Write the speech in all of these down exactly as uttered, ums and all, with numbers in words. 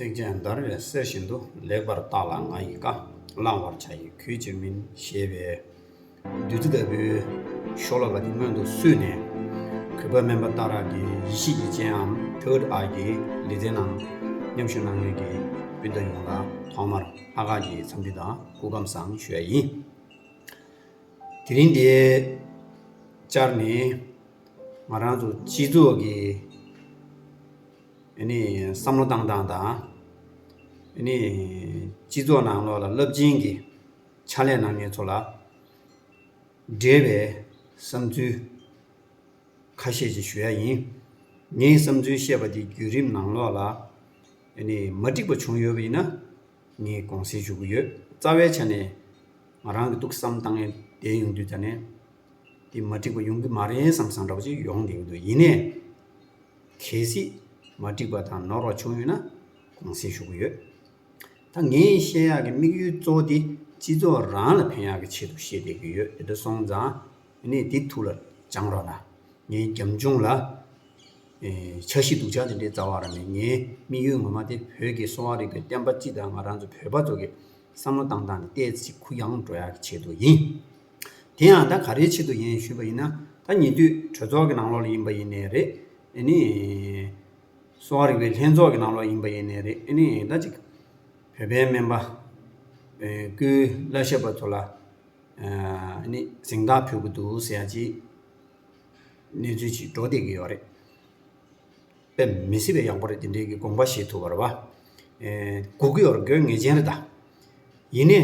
ཐེག་ཆེན་འདར་བའི་གསེར་བཞིན་དུ། ལེགས་པར་བརྟགས་ལ་ང་ཡི་བཀའ། བླང་བར་བྱ་ཡི་གུས་ཕྱིར་མིན། ཞེས་པའི་བདུད་རྩི་ལྟ་བུའི་ཤོ་ལོ་ཀ་འདི་སྔོན་དུ་བསུས་ནས། གུས་པ་སྨན་པ་སྟག་ར་གི་ཡེ་ཤེས་ཀྱི་སྤྱན་ཨམ་ཐིར་ཨ་གི་ལེ་ཚན་ནང་མཉམ་ཞུགས་གནང་མཁན་གྱི་སྤུན་ཟླ་ཡོངས་ལ་ཐོག་མར་ལྷག་དཀར་གྱི་འཚམས་འདྲི་དང་སྐུ་ཁམས་བཟང་ཞུ་ཡ་ཡིན། དེ་རིང་འདིར་བཅར་ནས་ང་རང་ཚོ་སྤྱི་ཚོགས་ཀྱི་ཨ་ནི་བསམ་བློ་བཏང་སྟངས་དང་། ཨ་ནི་སྤྱི་ཚོགས་ནང་ལོགས་ལ་རླབས་ཆེན་གྱི་ཕྱག་ལས་གནང་མཁན་ཚོ་ལ་འབྲེལ་བའི་བསམ་ཚུལ་ཁ་ཤས་ཅིག་ཞུ་ཡ་ཡིན། ངའི་བསམ་ཚུལ་བཤད་པ་དེ་བརྒྱུད་རིམ་ནང་ལོགས་ལ་ཨ་ནི་མ་འགྲིག་པ་བྱུང་ཡོད་པ་ཡིན་ན་ངས་དགོངས་སེལ་ཞུ་གི་ཡོད། རྩ་བའི་ཆ་ནས་ང་རང་གི་ཐུགས་བསམ་བཏང་ཡས་བསྡད་ཡོང་དུས་ད་ནས་དེ་མ་འགྲིག་པ་ཡོང་གི་མ་རེད་བསམ་བསམ་འདྲ་པོ་ཅིག་ཡོང་བསྡད་ཀྱི་འདུག་ཡིན་ནའི་གལ་སྲིད་མ་འགྲིག་པ་དང་ནོར་བ་བྱུང་ཡོད་ན་དགོངས་སེལ་ཞུ་གི་ཡོད། ད་ངས་བཤད་ཡག་གི་དམིགས་ཡུལ་གཙོ་བོ་དེ་སྤྱི་ཚོགས་རང་ལ་ཕན་ཡག་གི་ཆེད་དུ་བཤད་བསྡད་ཀྱི་ཡོད། དེ་འདྲ་སོང་ཙང་ཨ་ནི་དེ་ཐུགས་ལ་བཅངས་རོགས་གནང་། ངའི་རྒྱབ་ལྗོངས་ལ་ཨེ་འཆར་གཞི་སྡུག་ཅག་དེ་འདྲའི་རྩ་བ་རང་མེད། ངའི་དམིགས་ཡུལ་ངོ་མ་དེ་བོད་ཀྱི་གསོ་བ་རིག་པའི་བསྟན་པ་སྤྱི་དང་ང་རང་ཚོ་བོད་པ་ཚོ་གི་བསམ་བློ་བཏང་སྟངས་དེ་ཏོག་ཙམ་གུ་ཡངས་འགྲོ་ཡག་གི་ཆེད་དུ་ཡིན། དེ་ཡང་ད་ག་རེའི་ཆེད་དུ་ཡིན་ཞུས་པ་ཡིན་ན། ད་ཉེ་དུས་གྲོས་ཚོགས་ཀྱི་ནང་ལོགས་ལ་ཡིན་པ་ཡིན་ནའི་རེད། ཨ་ནི་གསོ་བ་རིག་པའི་ལྷན་ཚོགས་ཀྱི་ནང་ལོགས་ཡིན་པ་ཡིན་ནའི་རེད། ཨ་ནི་ད་ཅིག་བོད་པའི་སྨན་པ་ཨེ་སྐུའི་བླ་ཞབས་པ་ཚོ་ལ་ཨ་ནི་གཟེངས་རྟགས་ཕུལ་གྱི་འདུག་ཟེར་ཡ་ཅིག་གནས་ཚུལ་ཅིག་འགྲོ་བསྡད་ཀྱི་ཡོད་རེད། དཔེ་མི་སྲིད་པའི་ཡག་པོ་རེད། དེ་འདྲའི་གི་དགོངས་པ་བཞེས་ཐུབ་པ་རེད་པ། ཨེ་སྒུག་གི་ཡོད་རེད། དགོས་ངེས་ཅན་རེད་ད། ཡིན་ནའི་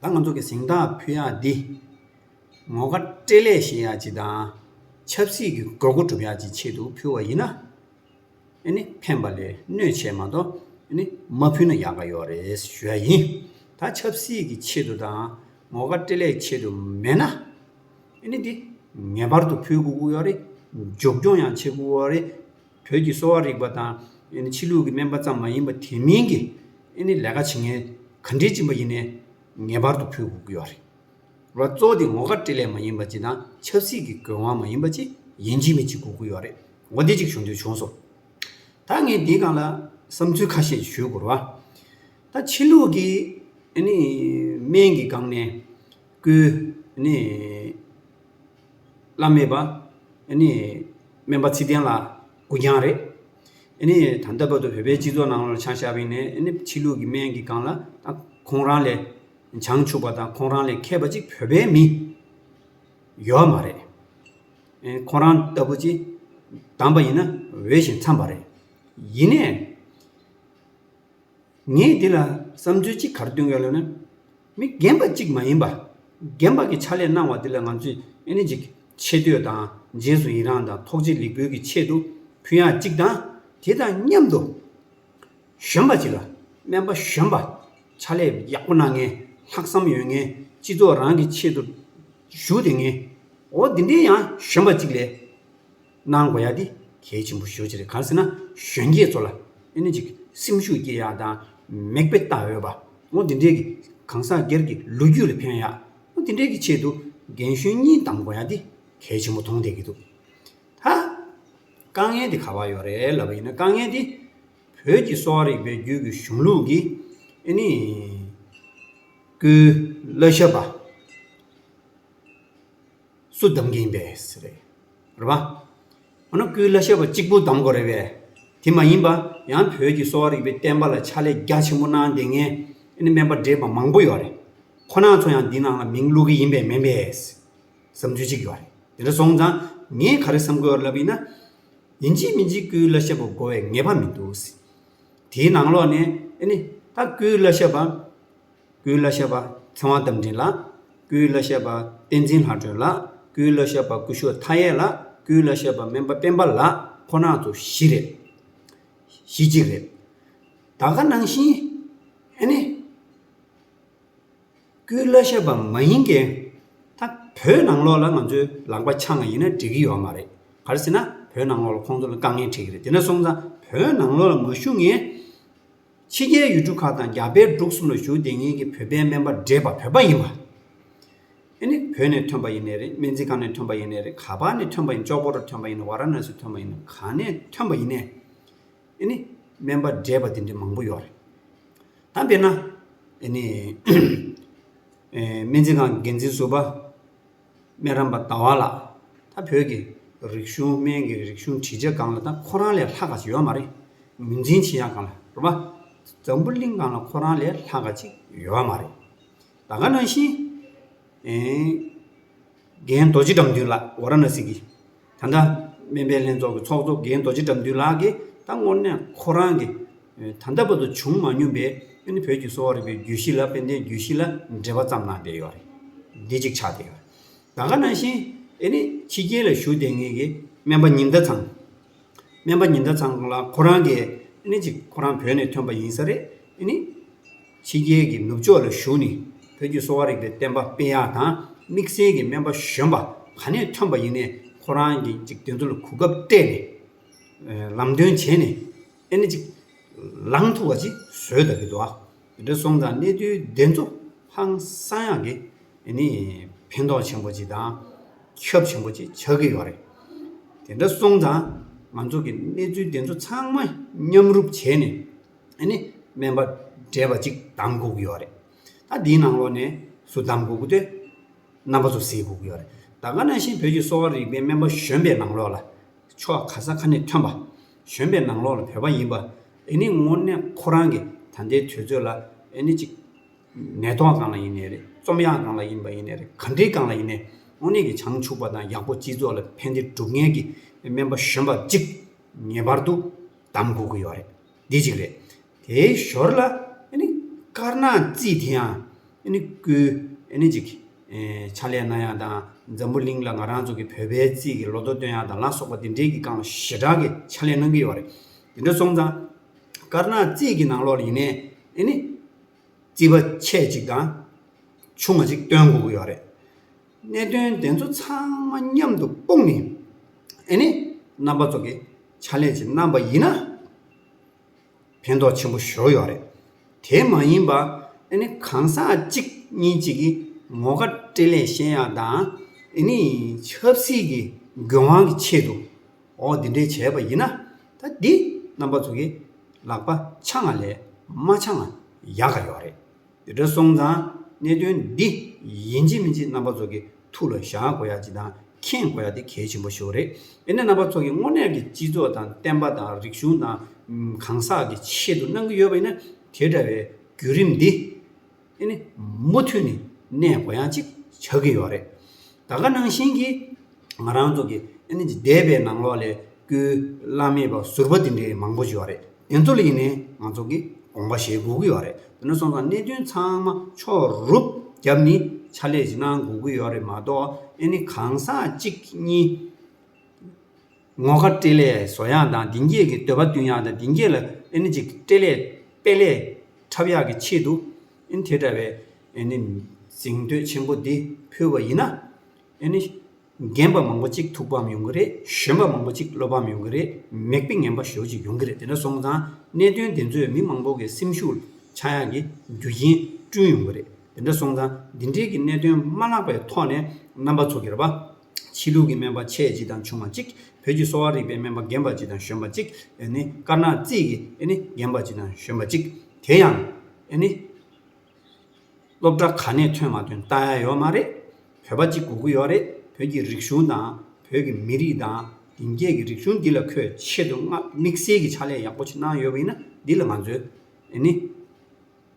ད་ང་ཚོ་གི་གཟེངས་རྟགས་ཕུལ་ཡག་འདི་ངོ་དགའ་སྤྲེལ་ལད་བྱེད་ཡག་ཅིག་དང་ཆབ་སྲིད་ཀྱི་དགོས་མཁོ་སྒྲུབ་ཡག་ཅིག་ཆེད་དུ་ཕུལ་བ་ཡིན་ན། ཨ་ནི་ཕན་པ་ལས་གནོད་ཆེ་མ་གཏོགས་ཨ་ནི་མ་ཕུལ་ན་ཡག་ག་ཡོད་རེད་ཞུ་ཡ་ཡིན། ད་ཆབ་སྲིད་ཀྱི་ཆེད་དུ་དང་ངོ་དགའ་སྤྲེལ་ལད་ཆེད་དུ་མེད་ན། ཨ་ནི་འདི་ངེས་པར་དུ་ཕུལ་དགོས་ཀྱི་ཡོད་རེད། མཇུག་སྐྱོང་ཡང་བྱེད་དགོས་ཀྱི་ཡོད་རེད། བོད་ཀྱི་གསོ་བ་རིག་པ་དང་ཨ་ནི་ཕྱི་ལུགས་ཀྱི་སྨན་པ་ཙམ་མ་ཡིན་པ་དེ་མིན་གྱི་ཨ་ནི་ལས་ཀ་བྱེད་མཁན་ག་འདྲས་ཅིག་ཡིན་པ་ཡིན་ནའི་ངེས་པར་དུ་ཕུལ་དགོས་ཀྱི་ཡོད་རེད། ར་གཙོ་བོ་དེ་ངོ་དགའ་སྤྲེལ་ལད་མ་ཡིན་པ་ཅིག་དང་ཆབ་སྲིད་ཀྱི་དགོས་དབང་མ་ཡིན་པ་ཅིག་ཡིན་གཅིག་མིན་གཅིག་དགོས་ཀྱི་ཡོད་རེད། འོ་འདི་གཅིག་བྱུང་དུས་བྱུང་སོང་། ད་ངས་འདིའི་སྒང་ལ་བསམ་ཚུལ་ཁ་ཤས་ཞུ་དགོས་རེད་པ། ད་ཕྱི་ལུགས་ཀྱི་ཨ་ནི་སྨན་གྱི་སྒང་ནས་སྐུའི་ཨ་ནི་བླ་མེད་པ་ཨ་ནི་སྨན་པ་ཚེ་བརྟན་ལགས་སྐུ་རྐྱང་རེད། ཨ་ནི་ད་ལྟ་བར་དུ་བོད་པའི་སྤྱི་ཚོགས་ནང་ལ་ཆ་བཞག་པ་ཡིན་ནའི་ཨ་ནི་ཕྱི་ལུགས་ཀྱི་སྨན་གྱི་སྒང་ལ་ད་ཁོང་རང་ལས་བྱང་ཆུབ་པ་དང་ཁོང་རང་ལས་མཁས་པ་ཅིག་བོད་པའི་མི་ཡོད་མ་རེད། ཨེ་ཁོང་རང་ལྟ་བུ་ཅིག་བདམས་པ་ཡིན་ན་འོས་ཤིང་འཚམས་པ་རེད། ཡིན་ནའི་ངས་འདི་ལ་བསམ་ཚུལ་གཅིག་ག་རེ་བཏོན་ཡོད་ལབ་ན། མི་རྒན་པ་གཅིག་མ་ཡིན་པ། རྒན་པ་གི་ཕྱག་ལས་གནང་བ་འདི་ལ་ང་ཚོས་ཨེ་ནི་ཅིག་ཆེ་བསྟོད་དང་རྗེས་སུ་ཡི་རང་དང་ཐུགས་རྗེ་ལེགས་འབུལ་གྱི་ཆེད་དུ་ཕུལ་ཡག་གཅིག་དང་། དེ་དང་མཉམ་དུ་གཞོན་པ་ཅིག་ལ་སྨན་པ་གཞོན་པ་ཕྱག་ལས་ཡག་པོ་གནང་མཁན། ལྷག་བསམ་ཡོད་མཁན། སྤྱི་ཚོགས་རང་གི་ཆེད་དུ་བཞུགས་བསྡད་མཁན། འོ་འདི་འདྲའི་ཡང་གཞོན་པ་ཅིག་ལ་གནང་དགོས་ཡ་འདི་གལ་ཆེན་པོ་ཞེ་པོ་ཅིག་རེད། གང་ཟེར་ན་གཞོན་སྐྱེས་ཚོ་ལ་ཨེ་ནི་ཅིག་སེམས་ཤུགས་སྐྱེད་ཡག་དང་མིག་དཔེ་ལྟ་འོས་པ། འོ་འདི་འདྲའི་གི་གང་ཟག་སྒེར་གྱི་ལོ་རྒྱུས་ལ་ཕན་ཡག་འོ་འདི་འདྲའི་གི་ཆེད་དུ་རྒན་གཞོན་གཉིས་བདམས་དགོས་ཡ་འདི་གལ་ཆེན་པོ་མཐོང་བསྡད་ཀྱི་འདུག་ད་དཀའ་ངལ་འདི་ག་པར་ཡོད་རེད་ལབ་པ་ཡིན་ན། དཀའ་ངལ་འདི་བོད་ཀྱི་གསོ་བ་རིག་པའི་རྒྱུད་ཀྱི་གཞུང་ལུགས་ཀྱི་ཨེ་ནི་སྐུའི་བླ་ཞབས་པ་སུ་བདམས་ཀྱི་ཡིན་པས་ཟེར་རེད། རེད་པ། འོ་ན་སྐུའི་བླ་ཞབས་པ་གཅིག་པུ་བདམས་དགོས་རེད་པས། དེ་མ་ཡིན་པ་ཡང་བོད་ཀྱི་གསོ་བ་རིག་པའི་བསྟན་པ་ལ་ཕྱག་ལས་རྒྱ་ཆེན་པོ་གནང་བསྡད་མཁན་ཨེ་ནི་སྨན་པ་བགྲེས་པ་མང་པོ་ཡོད་རེད། ཁོ་རང་ཚོ་ཡང་འདི་ནང་ལ་མིང་བླུག་གི་ཡིན་པས་མིན་པས་བསམ་ཚུལ་གཅིག་ཡོད་རེད། དེ་འདྲ་སོང་ཙང་ངས་ག་རེ་བསམ་གྱི་ཡོད་ལབ་ཡིན་ན། ཡིན་གཅིག་མིན་གཅིག་སྐུའི་བླ་ཞབས་པ་དགོས་པའི་ངེས་པ་མི་འདུག་དེའི་ནང་ལོགས་ནས་ཨེ་ནི་ད་སྐུའི་བླ་ཞབས་པ། སྐུའི་བླ་ཞབས་པ་ཚེ་དབང་རྟ་མགྲིན་ལགས། སྐུའི་བླ་ཞབས་པ་བསྟན་འཛིན་ལྷ་སྒྲོན་ལགས། སྐུའི་བླ་ཞབས་པ་སྐུ་ཞབས་མཐའ་ཡས་ལགས། སྐུའི་བླ་ཞབས་པ་སྨན་པ་སྤེན་པ་ལགས། ཁོ་རང་ཚོ་བཞི་རེད། བཞི་གཅིག་རེད། ད་ག་ནང་བཞིན་ཨེ་ནི། སྐུའི་བླ་ཞབས་པ་མ་ཡིན་མཁན་ད་བོད་ནང་ལོགས་ལ་ང་ཚོའི་ལག་པ་འཆང་བ་ཡིན་ན་འགྲིག་གི་ཡོད་མ་རེད། ག་རེ་ཟེར་ན་བོད་ནང་ལོགས་ལ་ཁོང་ཚོ་ལ་དཀའ་ངལ་འཕྲད་ཀྱི་རེད། དེ་འདྲ་སོང་ཙང་བོད་ནང་ལོགས་ལ་མ་བཞུགས་མཁན་ཕྱི་རྒྱལ་ཡུལ་གྲུ་ཁག་དང་རྒྱ་བལ་འབྲུག་གསུམ་ལ་བཞུགས་བསྡད་མཁན་གྱི་བོད་པའི་སྨན་པ་བགྲེས་པ་བོད་པ་ཡིན་པ། ཨེ་ནི་བོད་ནས་ཐོན་པ་ཡིན་ནའི་རེད། སྨན་རྩིས་ཁང་ནས་ཐོན་པ་ཡིན་ནའི་རེད། ག་པར་ནས་ཐོན་པ་ཡིན། ལྕོག་པོ་རུ་ཐོན་པ་ཡིན་ནའི། ཝཱ་ར་ཎ་སི་ཐོན་པ་ཡིན་ནའི། ག་ནས་ཐོན་པ་ཡིན་ནའི། ཨེ་ནི་ སྨན་པ་བགྲེས་པ་དེ་འདྲ་མང་པོ་ཡོད་རེད། ད་དཔེར་ན་ཨ་ནི་ཨེ་སྨན་རྩིས་ཁང་འགན་འཛིན་ཟུར་པ་སྨན་རམས་པ་ཟླ་བ་ལགས། ད་བོད་ཀྱི་རིག་གཞུང་སྨན་གྱི་རིག་གཞུང་སྒྲིག་ཆས་སྒང་ལ་ད་ཁོ་རང་ལས་ལྷག་ག་ཅིག་ཡོད་མ་རེད། ངོས་འཛིན་བྱེད་ཡག་སྒང་ལ་རེད་པ། འཛམ་བུ་གླིང་སྒང་ལ་ཁོ་རང་ལས་ལྷག་ག་ཅིག་ཡོད་མ་རེད། ད་ག་ནང་བཞིན་ཨེ་རྒན་རྡོ་རྗེ་དགྲ་འདུལ་ལགས། ཝཱ་ར་ཎ་སི་གི་ད་ལྟ་སྨན་པའི་ལྷན་ཚོགས་ཀྱི་ཚོགས་གཙོ་རྒན་རྡོ་རྗེ་དགྲ་འདུལ་ལགས་ཀྱིས་ད་དངོས་གནས་ཁོ་རང་གི་ཨེ་ད་ལྟ་བར་དུ་བྱུང་མ་མྱོང་པའི་ཨ་ནི་བོད་ཀྱི་གསོ་བ་རིག་པའི་བརྗོད་གཞི་ལ་དཔལ་ལྡན་བརྗོད་གཞི་ལ་འགྲེལ་པ་བརྩམས་གནང་བསྡད་ཡོད་རེད། འདི་གཅིག་ཆགས་བསྡད་ཡོད་རེད། ད་ག་ནང་བཞིན་ཨ་ནི་ཕྱི་རྒྱལ་ལ་བཞུགས་བསྡད་མཁན་གྱི་སྨན་པ་ཉི་ཟླ་ཚང་། སྨན་པ་ཉི་ཟླ་ཚང་ལགས་ཁོ་རང་གིས་ཨ་ནི་ཅིག་ཁོ་རང་བོད་ནས་ཐོན་པ་ཡིན་ས་རེད། ཨ་ནི་ཕྱི་རྒྱལ་གྱི་ནུབ་ཕྱོགས་ལ་བཞུགས་ནས་བོད་ཀྱི་གསོ་བ་རིག་པའི་བསྟན་པ་སྤེལ་ཡག་དང་། དམིགས་བསལ་གྱི་སྨན་པ་གཞོན་པ་ག་ནས་ཐོན་པ་ཡིན་ནའི་ཁོ་རང་གིས་ཅིག་དེ་ཚོ་ལ་གོ་སྐབས་སྤྲད་ནས་ལམ་སྟོན་བྱས་ནས་ཨ་ནི་ཅིག་ལངས་ཐུབ་པ་ཅིག་བཟོས་བསྡད་ཀྱི་འདུག་ཨ། དེ་འདྲ་སོང་ཙང་གནད་དོན་དེ་ཚོ་ཧང་སང་ཡག་གི་ཨ་ནི་ཕན་ཐོགས་ཆེན་པོ་ཅིག་དང་ཁྱབ་ཆེན་པོ་ཅིག་ཆགས་ཀྱི་ཡོད་རེད། དེ་འདྲ་སོང་ཙང་ང་ཚོ་གི་གནས་ཚུལ་དེ་ཚོ་ཚང་མ་མཉམ་རུབ་བྱས་ནས་ཨ་ནི་སྨན་པ་བགྲེས་པ་ཅིག་གདམ་དགོས་ཀྱི་ཡོད་རེད། ད་འདིའི་ནང་ལོགས་ནས་སུ་གདམ་དགོས་ཀྱི་དེ་རྣམ་པ་ཚོ་གཟིགས་དགོས་ཀྱི་ཡོད་རེད། ད་ག་ནང་བཞིན་བོད་ཀྱི་གསོ་བ་རིག་པའི་སྨན་པ་གཞོན་པའི་ནང་ལོགས་ལ་ཕྱོགས་ག་ས་ག་ནས་ཐོན་པ་གཞོན་པའི་ནང་ལོགས་ལ་བོད་པ་ཡིན་པ་ཨ་ནི་དངོས་གནས་ཁོ་རང་གི་ད་ལྟའི་དུས་ཚོད་ལ་ཨ་ནི་ཅིག་ནད་ཐོག་སྒང་ལ་ཡིན་ནའི་རེད། རྩོམ་ཡག་སྒང་ལ་ཡིན་པ་ཡིན་ནའི་རེད། ག་འདྲའི་སྒང་ལ་ཡིན་ནའི་དངོས་གནས་ཀྱི་བྱང་ཆུབ་པ་དང་ཡག་པོ་སྤྱི་ཚོགས་ལ་ཕན་བདེ་སྒྲུབ་མཁན་གྱི་སྨན་པ་གཞོན་པ་གཅིག་ངེས་པར་དུ་གདམ་དགོས་ཀྱི་ཡོད་རེད། འདི་གཅིག་རེད། དེའི་ཞོར་ལ་ཨ་ནི་དཀར་ནག་རྩིས་དེ་ཡང་ཨ་ནི་སྐུའི་ཨ་ནི་ཅིག་ཕྱག་ལས་གནང་ཡག་དང་། འཛམ་བུ་གླིང་ལ་ང་རང་ཚོ་གི་བོད་པའི་རྩིས་ཀྱི་ལོ་ཐོ་སྟོན་ཡག་དང་ལ་སོགས་པ་དེ་འདྲའི་གི་སྒང་ལ་ཞེ་དྲག་གི་ཕྱག་ལས་གནང་གི་ཡོད་རེད། དེ་འདྲ་སོང་ཙང་དཀར་ནག་རྩིས་ཀྱི་ནང་ལོགས་ལ་ཡིན་ནའི་ཨ་ནི་རྩིས་པ་ཆེ་ཅིག་དང་ཆུང་བ་ཅིག་སྟོན་དགོས་ཀྱི་ཡོད་རེད། གནད་དོན་དེ་ཚོ་ཚང་མ་མཉམ་དུ་སྤུངས་ནས་ཨ་ནི་རྣམ་པ་ཚོ་གི་ཕྱག་ལས་ཅིག་གནང་པ་ཡིན་ན་ཕན་ཐོགས་ཆེན་པོ་ཞེ་པོ་ཡོད་རེད། དེ་མ་ཡིན་པ་ཨ་ནི་གང་ཟག་གཅིག་གཉིས་གཅིག་གིས་ངོ་དགའ་སྤྲེལ་ལད་བཤད་ཡག་དང་ཨ་ནི་ཆབ་སྲིད་ཀྱི་མགོ་དབང་གི་ཆེད་དུ་འོ་འདི་འདྲས་བྱས་པ་ཡིན་ན་ད་འདི་རྣམ་པ་ཚོ་གི་ལག་པ་འཆང་བ་ལས་མ་འཆང་བ་ཡག་ག་ཡོད་རེད། དེ་འདྲ་སོང་ཙང་གནད་དོན་འདི་ཡིན་གཅིག་མིན་གཅིག་རྣམ་པ་ཚོ་གི་ཐུགས་ལ་བཞག་དགོས་ཡག་ཅིག་དང་མཁྱེན་དགོས་ཡག་དེ་གལ་ཆེན་པོ་ཞིག་རེད། ཡིན་ན་རྣམ་པ་ཚོ་གི་དངོས་གནས་ཀྱི་སྤྱི་ཚོགས་དང་བསྟན་པ་དང་རིག་གཞུང་དང་གང་ཟག་གི་ཆེད་དུ་གནང་གི་ཡོད་པ་ཡིན་ན་དེ་འདྲ་བའི་བརྒྱུད་རིམ་འདི་ཨ་ནི་མུ་མཐུད་ནས་གནས་དགོས་ཡག་ཅིག་ཆགས་ཀྱི་ཡོད་རེད། ད་ག་ནང་བཞིན་གྱི་ང་རང་ཚོ་གི་ཨ་ནི་འདས་པའི་ནང་ལོགས་ལ་སྐུའི་བླ་མེད་པ་ཟུར་པ་དེ་འདྲའི་མང་པོ་ཞིག་ཡོད་རེད། དེ་ཚོ་ལ་ཡིན་ནའི་ང་ཚོ་གི་དགོངས་པ་བཞེས་དགོས་ཀྱི་ཡོད་རེད། དེ་འདྲ་སོང་ཙང་གནད་དོན་ཚང་མ་ཕྱོགས་རུབ་བརྒྱབ་ནས་ཕྱག་ལས་ཅིག་གནང་དགོས་ཀྱི་ཡོད་རེད་མ་གཏོགས་ཨ་ནི་གང་ཟག་གཅིག་གཉིས་ངོ་དགའ་སྤྲེལ་ལད་བཟོ་ཡག་དང་། དེང་གི་གི་འདོད་པ་བསྟུན་ཡག་དང་། དེང་གི་ལ་ཨ་ནི་ཅིག་སྤྲེལ་ལད་དཔལ་ལད་འཁྲབ་ཡག་གི་ཆེད་དུ་ཨ་ནི་དེ་འདྲ་བའི་ཨ་ནི་གཟེངས་བསྟོད་ཆེན་པོ་འདི་ཕུལ་བ་ཡིན་ན་ཨ་ནི་རྒན་པ་མང་པོ་ཅིག་ཐུགས་ཕམ་ཡོང་གི་རེད། གཞོན་པ་མང་པོ་ཅིག་བློ་ཕམ་ཡོང་གི་རེད། མིག་དཔེ་ངན་པ་ཞེ་པོ་ཅིག་ཡོང་གི་རེད། དེ་འདྲ་སོང་ཙང་གནད་དོན་དེ་ཚོས་མི་མང་པོ་གི་སེམས་ཤུགས་ཆག་ཡག་གི་རྒྱུ་རྐྱེན་བསྐྲུན་ཡོང་གི་རེད། དེ་འདྲ་སོང་ཙང་འདི་འདྲའི་གི་གནད་དོན་མ་ལྷག་པའི་ཐོག་ནས་རྣམ་པ་ཚོ་གི་རེད་པ། ཕྱི་ལུགས་ཀྱི་སྨན་པ་ཆེ་ཅིག་དང་ཆུང་བ་ཅིག་བོད་ཀྱི་གསོ་བ་རིག་པའི་སྨན་པ་རྒན་པ་ཅིག་དང་གཞོན་པ་ཅིག་ཨ་ནི་དཀར་ནག་རྩིས་ཀྱི་ཨ་ནི་རྒན་པ་ཅིག་དང་གཞོན་པ་ཅིག་དེ་ཡང་ཨ་ནི་སློབ་གྲྭ་ག་ནས་ཐོན་མ་ཐོན་ལྟ་ཡ་ཡོད་མ་རེད། བོད་པ་གཅིག་དགོས་ཀྱི་ཡོད་རེད། བོད་ཀྱི་རིག་གཞུང་དང་བོད་ཀྱི་མི་རིགས་དང་དེང་སྐྱེས་ཀྱི་རིག་གཞུང་འདི་ལ་ཁོས་ཆེད་དུ་སྔ་དམིགས་བསལ་གྱི་ཕྱག་ལས་ཡག་པོ་ཞིག་གནང་ཡོད་པ་ཡིན་ན་འདི་ལ་ང་ཚོས་ཨ་ནི་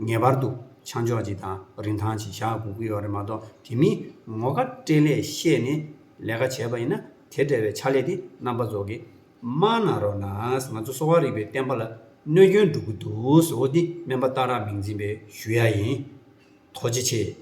ངེས་པར་དུ་ཆ་འཇོག་ཅིག་དང་རིན་ཐང་ཅིག་བཞག་དགོས་ཀྱི་ཡོད་རེད་མ་གཏོགས་དེ་མིན་ངོ་དགའ་སྤྲེལ་ལད་བཤད་ནས་ལས་ཀ་བྱས་པ་ཡིན་ན་དེ་འདྲ་བའི་ཕྱག་ལས་དེ་རྣམ་པ་ཚོ་གིས་མ་གནང་རོགས་གནང་། ང་ཚོ་གསོ་བ་རིག་པའི་བསྟན་པ་ལ་གནོད་སྐྱོན་འགྲོ་གི་འདུག་ཟེར་བ་འདི་སྨན་པ་སྟག་རག་མིང་འཛིན་པས་ཞུ་ཡ་ཡིན། ཐུགས་རྗེ་ཆེ།